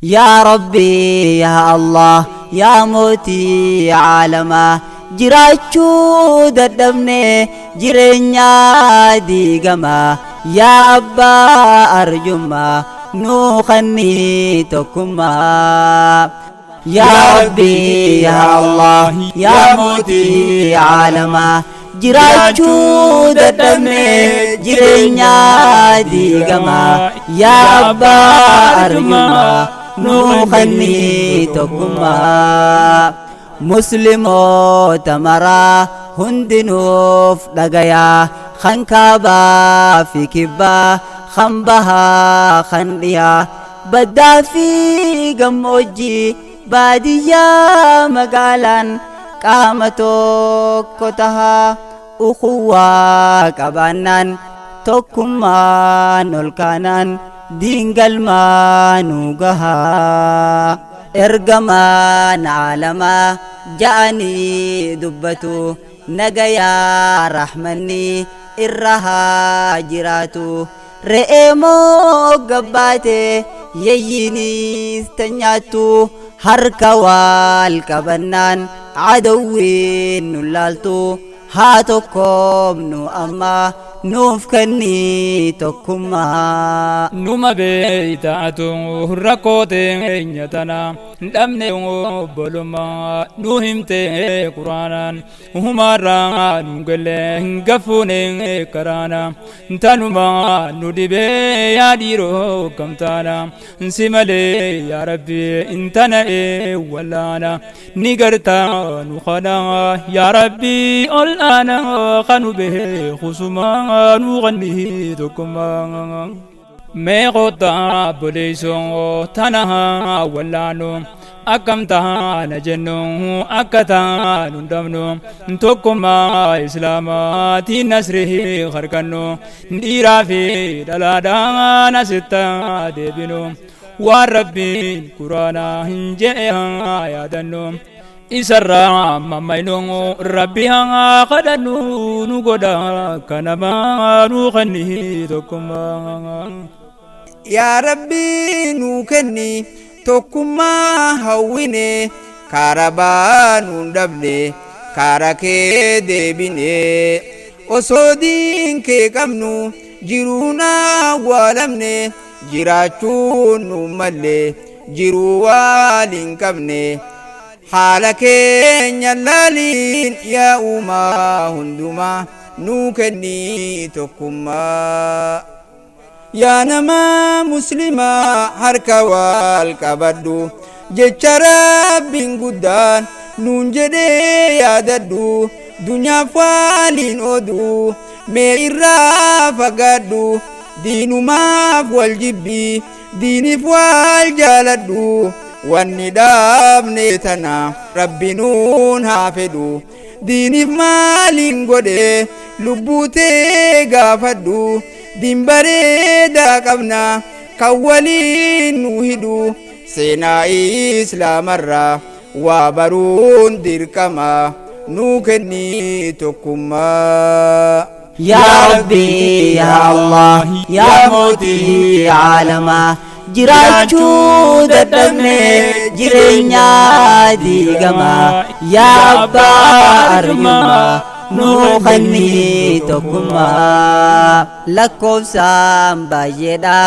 Yaa Rabbi yaa Allah yaa mootii caalamaa jiraachuu dadhabne jireenyaa diigamaa yaa abbaa arjummaa nuu kennii tokkummaa. Yaa Rabbi yaa Allah yaa mootii caalamaa jiraachuu dadhabne jireenyaa diigamaa yaa abbaa arjummaa nuu kennii tokkummaa. Musliimoota maraa hundinuuf dhagayaa kan kaabaa fi kibbaa kan bahaa kan dhiyaa baddaa fi gammoojjii baadiyyaa magaalaan qaama tokko tahaa ukuwwaa qabaannaan tokkummaan ol kaanaan diingalmaa nu gahaa. Ergamaan caalamaa ja'anii dubbatu nagayaa rahmanni irra haa jiraatu. Re'ee moo gabbaate yeyyiinis tan nyaattu harka wal qabannaan adawwiin nu laaltu haa tokkoomnu amma nuuf kennii tokkummaa. Numa beeytaatu rakkoo teenya tana dhabne obbolummaa nu himte quraanaan humarraa nu galle gafuune karaana tanuma nu dhibee yaa dhiiroo kamtaana si malee yaa rabbi intana wallaana ni gartaa nu kana yaa rabbi ol aana kanu beekusumaa nu qanni tokkummaa. Mee kottaa obboleessoo tana wallaanu akkam taana jennu akka taanu hin dhabnu tokkummaa islaamaatiin nasrii harkannu dhiiraa fi dhalaadhaan asitti deebinu waan rabbiin quraanaa hin jedhe haa yaadannu. Isarraa mammaynu rabbi haa kadhannu nu godha kanamaa nu kenni tokkummaa. Yaa Rabbi nuu kenni tokkummaa hawwine kaarabaa nuun dhabne kaara kee deebine osoo diin kee qabnu jiruun awwaalamne jiraachuun nuun malle jiruu waal hin qabne haala keenya laaliin yaa uumaa hundumaa nuu kenni tokkummaa. Yaa nama muslimaa harka wal qabadhu jecha rabbiin guddaan nuun jedhee yaadadhu dunyaaf waaliin oduu mee irraa fagaadhu diinumaaf wal jibbi diiniif wal jaaladhu wanni dhaabne tana rabbi nuun haa fedhu diiniif maaliin godhe lubbuu tee gaafadhu diin bareedaa qabna kan waliin nu hidhu seenaa islaamarraa waa baruun dirqama nuu kenni tokkummaa. Yaa Rabbi yaa Allah yaa mootii caalamaa jiraachuu dadhabne jireenyaa diigamaa yaa abbaa arjummaa nuu kennii tokkummaa. Lakkoofsaan baay'eedha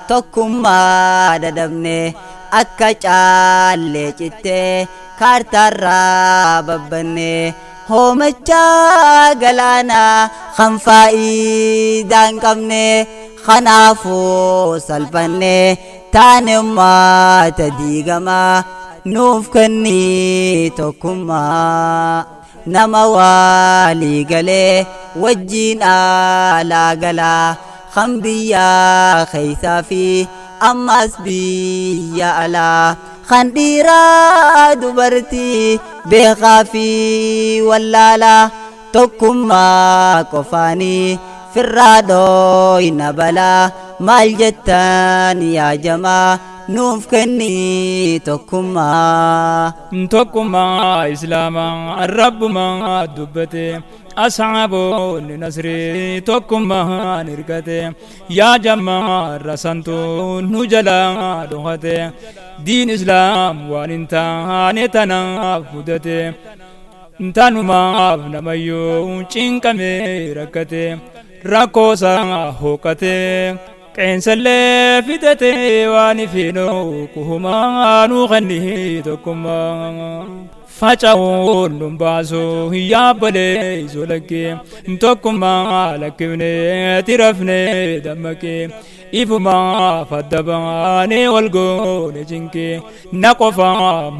tokkummaa dadhabne akka caallee cittee kaartaarraa babbanne hoomachaa galaanaa kan faayidaa hin qabne kanaafuu salphanne taane ummata diigamaa nuuf kennii tokkummaa. Nama waalii galee wajjiin alaa galaa kan biyyaa keessaa fi ammas biyya alaa kan dhiiraa dubartii beekaa fi wallaalaa tokkummaa qofaanii firraa dhooyna balaa maal jettan yaa jamaa nuuf kennii tokkummaa. Tokkummaa islaamaa rabbumaa dubbate. Asxaaboonni nasrii tokkummaan hirkate. Yaa jammaarra santu nu jalaa dhohate. Diin islaam waan hin taane tanaaf mudate. Tanumaaf namayyuu cinqamee rakkate. Rakkoosaa hooqate. Qeensallee fixate waan ifiinoo kuhumaa nuu kennii tokkummaa. Faca'uun nun baasu yaabbalee isoo lakkee tokkummaa lakkifnee tirafnee dammaqee ifumaaf adda baanee wal goone cinqee na qofa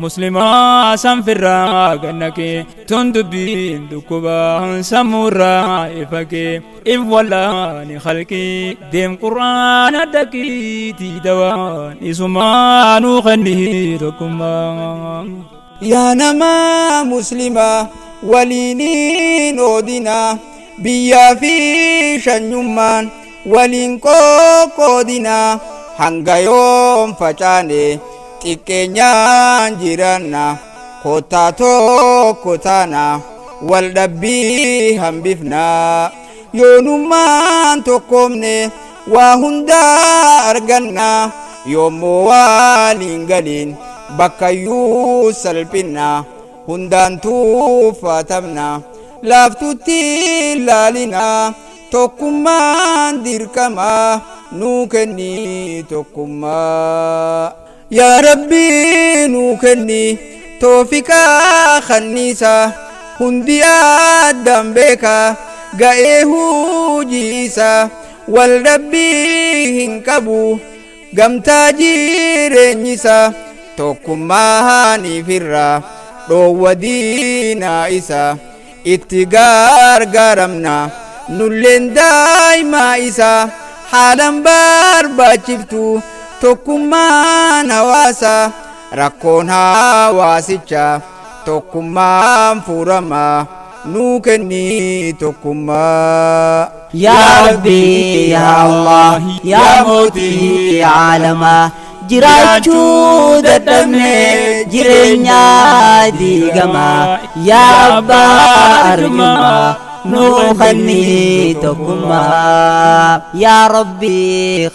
muslimaa sanfirraa gannaqee tun dubbiin dhukkubaa sammuurraa ifaqee if wallaani khalqii deem qur'aana dhaqiitii dawaan isumaa nuu kennii tokkummaa. Yaa nama muslimaa waliiniin oodinaa, biyyaa fi shanyummaan waliin qoqqoodinaa. Hanga yoom facaane xiqqeenyaan jiranna? Kottaa tokko taana, wal dhabbii hambifna. Yoonummaan tokkoomne waa hundaa arganna. Yoommoo waliin galiin bakkayyuu salphinna, hundaan tuuffatamna. Laaftutti ilaalina, tokkummaan dirqama. Nuu kenni tokkummaa, yaa Rabbii, nuu kenni toofiqaa kanniisa. Hundi addaan beeka ga'ee hujiisa, wal dhabbii hin qabu gamtaa jireenyisa. Tokkummaaniif irra dhoowwa diinaa isa, itti gargaaramna nulleen daa'imaa isa. Haalan barbaachiftu tokkummaan hawaasa, rakkoon hawaasicha tokkummaan furama. Nuu kenni tokkummaa. Yaa Rabbi, yaa Allah, yaa mootii caalamaa, jiraachuu dadhabne, jireenya diigamaa. Yaa abbaa arjummaa, nuu kenni tokkummaa. Yaa Rabbi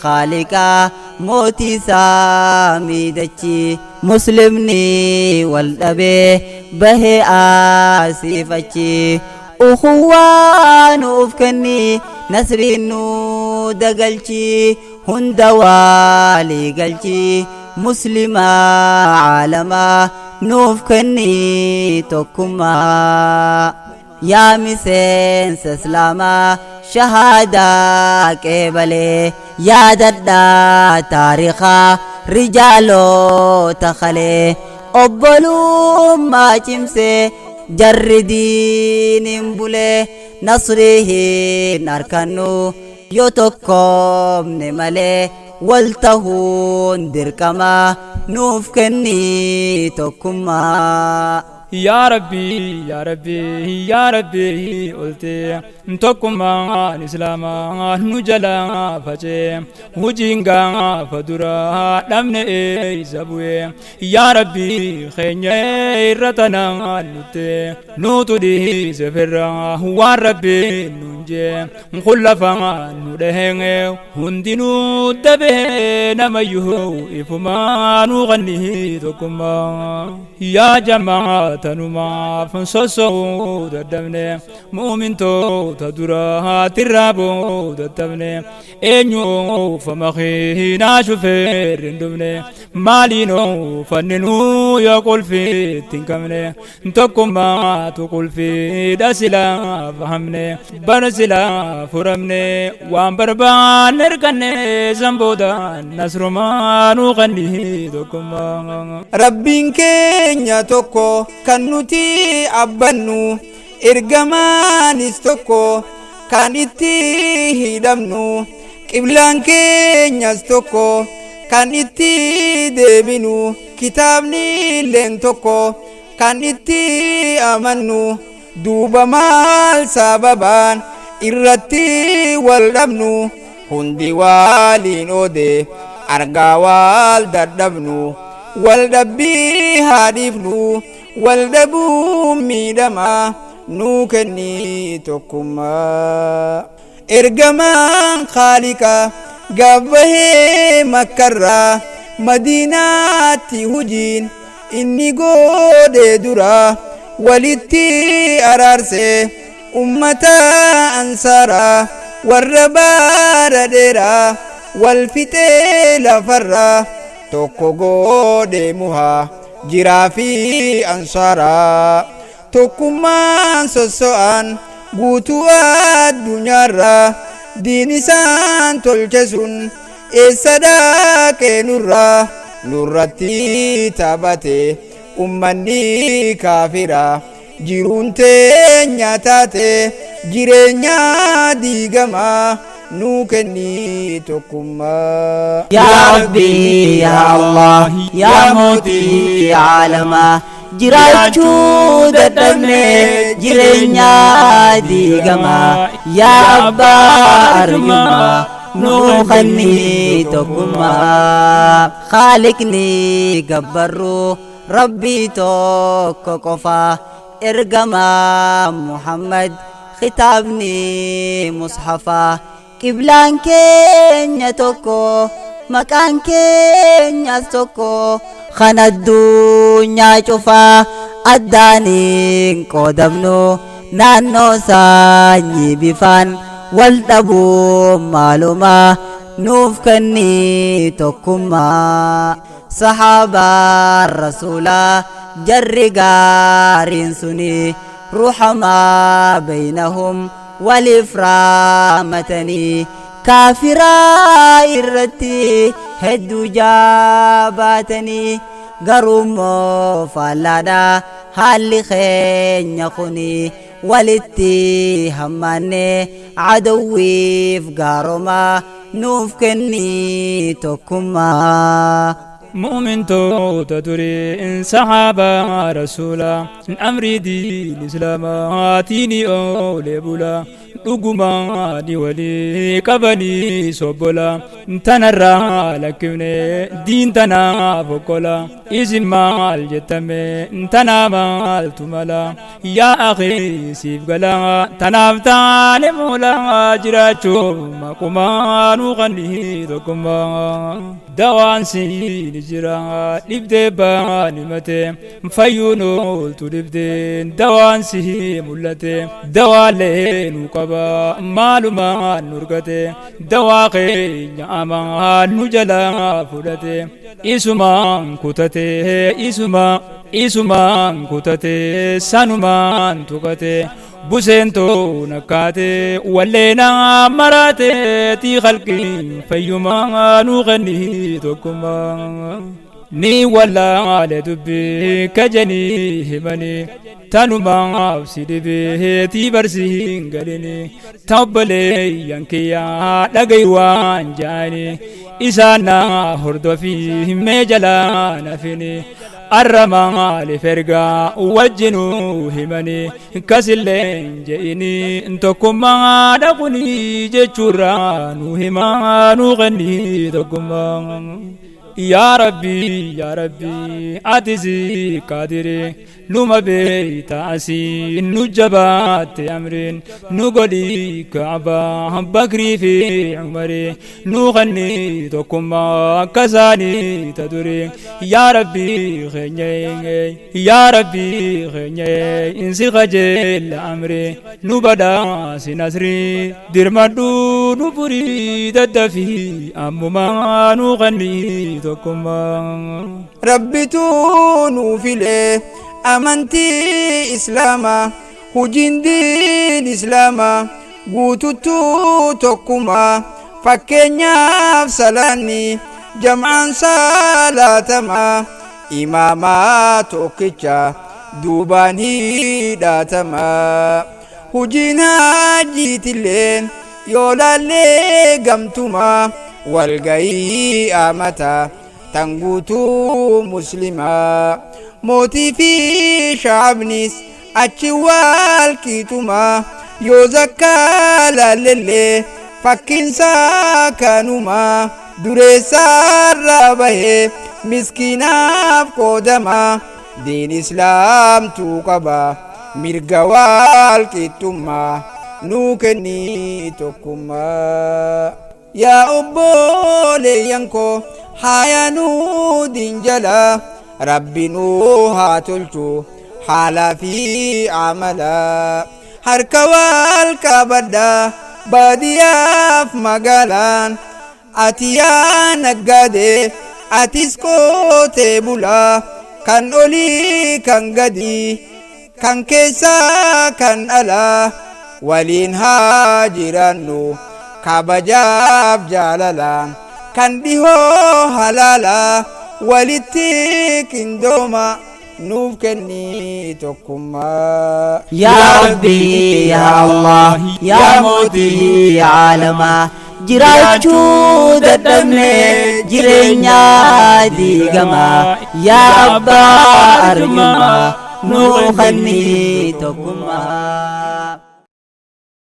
khaaliqaa mootii saamii, muslimni wal dhabee bahee asiifachi. Ukhuwaa nuuf kenni, nasriin nu dagalchi, hunda waalii galchi, muslimaa caalamaa nuuf kenni tokkummaa. Yaa miseensa islaamaa shahaadaa qeebalee, yaadadhaa taarikaa rijaalota kalee. Obbolummaa cimsee jarri diiniin bulee, nasrii hin arkannu yoo tokkoomne malee. Wal tahuun dirqama, nuuf kenni tokkummaa. Yaa Rabbii, yaa Rabbii, yaa Rabbii, oltee tokkummaan islaamaa nu jalaa facee, hujiin gaafa duraa dhabne eeysa bu'ee? Yaa Rabbii keenya, irra tanaan nutte nuutu dhiise firra waan Rabbiin nuun jee. Kun lafaan nu dhahee hundinuu dabee, namayyuu ifumaa nuu qannii tokkummaa. Yaa jamaa, tanumaaf sossoo'uu dadhabne, mu'mintoota duraatirraa boodattabne. Eenyu uffama kiinaa shufeerri hin dhufne? Maaliin uffanninuu yoo qulfiitti hin qabne? Tokkummaatu qulfiidha silaa fahamne, bar silaa furamne, waan barbaanne hirkanne. San booda nasrumaa nuu qannii tokkummaa. Rabbiin keenya tokko kan nuti abbannu, ergamaanis tokko kan itti hidhamnu, qiblaan keenyas tokko kan itti deebinu, kitaabni illeen tokko kan itti amannu. Duuba maal sababaan irratti wal dhabnu? Hundi waliin oode argaa wal dadhabnu. Wal dhabbii haadhiifnu, wal dhabuun miidhama. Nuu kenni tokkummaa. Ergamaan Khaaliqa gaaf bahee Makkarraa Madiinaatti hujiin inni godhe dura walitti araarse ummata ansaaraa warra baara dheeraa wal fixee lafarraa tokko godhe muhaa jiraa fi ansaaraa. Tokkummaan sosso'an guutuu addunyaarraa diin isaan tolche sun eessa dhaqe nurraa? Nurratti taphate ummanni kaafira, jiruun teenya taate jireenya diigamaa. Nuu kenni tokkummaa. Yaa Rabbi, yaa Allah, yaa mootii caalamaa, jiraachuu dadhabne jireenya diigamaa. Yaa abbaa arjummaa, nuu kenni tokkummaa. Khaaliqni gabbarru Rabbii tokko qofa, ergamaa Muhammad, kitaabni mushafaa. Qiblaan keenya tokko, maqaan keenyas tokko, kan addunyaa cufaa addaaniin qoodamnu. Naannoo saanyii bifaan wal dhabuu maalumaa? Nuuf kenni tokkummaa. Sahaabaan rasuulaa jarri gaariin suni ruhamaa baynahum, waliif raamatanii kaafiraa irratti hedduu jaabaatanii. Garuummoo faallaadha haalli keenya kuni, walitti hammaanne adawwiif gaaromaa. Nuuf kenni tokkummaa. Mu'mintoota durii sahaabaa rasuula amrii diin islaamaatiin oolee bula, dhugumaani walii qabanii sobbola. Tanarraa lakkifne diin tanaaf okkola. Isin maal jettame? Tanaa maaltu mala? Yaa akhi, siif gala tanaaf taane moola jiraachuuf maqumaa. Nuu qannii tokkummaa. Dawaan siin jira dhibdee baani mate fayyuun ooltu, dhibdeen dawaan si mul'ate. Dawaalee nu qaba maalumaan nurgate, dawaa keenya amaan nu jalaa fudhate. Isumaan kutate, isuma isumaan kutate, sanumaan tuqate. Buseentuu nakkaate walleena maraate tii halqiin fayyumaa. Nuu kenni tokkummaa. Ni wallaale dubbii kajanii himanii tanumaaf si dhibee tii barsiin galini. Tabbalee kiyyaa dhagayi waan jaani isaan na hordofii mee jalaa nafini. Arra maaliif ergaa wajjinuu himanii kasilleen je'ini tokkummaa dhaquni jechuurraa nu himaa? Nu kenni tokkummaa. Yaa Rabbi, yaa Rabbi, ati si qaadiri numa beeyta, asii nu jabaatte amriin nu godhi Kaaba Bakrii fi Umari. Nu kanni tokkummaa akka isaanii ta duri. Yaa Rabbi keenya, yaa Rabbi keenya, insi qajeella amri nu badhaasi nasri. Dirmadhu nu furii daddafii ammumaa. Nu kanni tokkummaa. Rabbitu nuu filee amantii islaamaa, hujiin diin islaamaa guututtuu tokkuma. Fakkeenyaaf salaanni jam'aan salaatamaa, imaamaa tokkicha duubaan hidhatamaa. Hujiin haajiitilleen yoo laallee gamtuma, walgayii amata tan guutuu muslimaa. Mootii fi shaabnis achi wal qixuma. Yoo zakkaa laallellee fakkiinsaa kanuma, dureessaarraa bahee miskiinaaf qoodama. Diin islaamtuu qaba Mirga wal qixxummaa nuu kennii tokkummaa. Yaa obboleeyyan koo, haaya nuu diinjala, rabbi nuu haa tolchu haalaa fi amala. Harka wal qabadha baadiyyaaf magaalaan, ati yaa naggaade, atis qotee bulaa, kan olii kan gadii, kan keessaa kan alaa, waliin haa jiraannu kabajaaf jaalalaan, kan dhihoo halaalaa walitti qindooma nuuf kennii tokkummaa. Yaa Rabbi, yaa Allah, yaa mootii caalamaa, jiraachuu dadhabne jireenya diigamaa, yaa abbaa arjummaa nuu kennii tokkummaa.